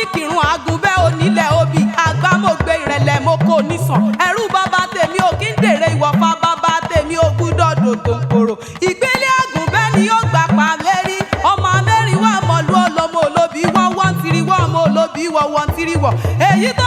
Ìkìrun àgùnbẹ́ onílẹ̀ obì àgbàmọ̀gbé ìrẹ̀lẹ̀ mo kò nísàn. Ẹrú bàbá tèmi ò kí ń dèrè ìwọ̀fà bàbá tèmi ò gbúdọ̀ dòdòǹkòrò. Ìgbélé àgùnbẹ́ ni ó gbà pa lérí. Ọmọ amẹ́rin wà mọ̀lú ọlọ́mọ olóbì wọ́n wọ́n tiri wọ́n ọmọ olóbì wọ́n wọ́n tiri wọ̀. Èyí tó